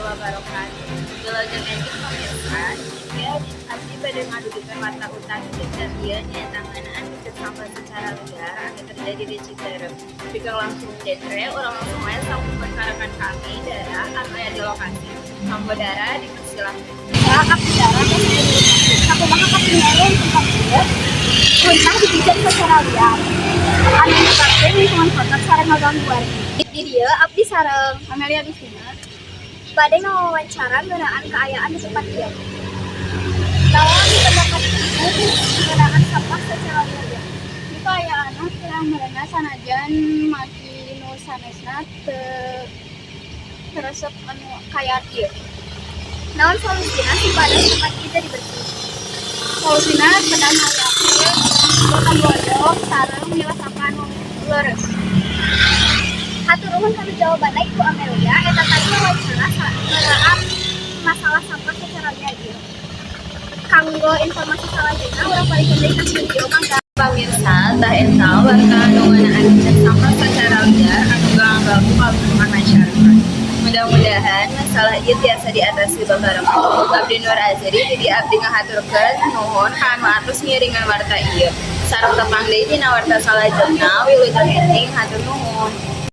Wabarakatuh. Wilujeng enjing, pemirsa. Ya, abdi bade ngadugikeun warta utami dinten ieu, nyaeta ngeunaan pikeun sampah secara liar anu terjadi di Citeureup. Pikeun langkung genre, urang langsung wae sambungkeun ka rekan kami, Dara, anu aya di lokasi. Mangga, Dara, dipersilakan. Ya, abdi Dara tos aya di lokasi. Sakumaha katingalieun tempat ieu, runtah dipikeun secara liar. Anu nyebabkeun lingkungan kotor sareng ngaganggu wargi. Di dieu abdi sareng Amelia Gustina bade ngawawancara ngeunaan kaayaan di tempat ieu. Naon pendapat Ibu ngeunaan sampah secara liar ieu? Di kaayaanna kurang merenah, sanajan maki nu sanesna teu resep anu kaya ieu. Naon solusina supados tempat ieu jadi bersih? Solusina kedah ngayakeun gotong royong sareng milah sampah anu leres. Hatur nuhun kana jawabanna, Ibu Amelia. Eta tadi wawancara ngeunaan masalah sampah secara liar ieu. Kanggo informasi salajengna, urang palihkeun deui ka studio, mangga. Pamirsa, tah eta warta anu ngeunaan pikeun sampah secara liar anu ngaganggu kalungsungan masyarakat. Mudah-mudahan masalah ieu tiasa diatasi babarengan. Abdi Nur Azri, jadi abdi ngahaturkeun nuhun ka anu atos ngiringan warta ieu. Sareng tepang deui dina warta salajengna, wilujeng enjing, hatur nuhun.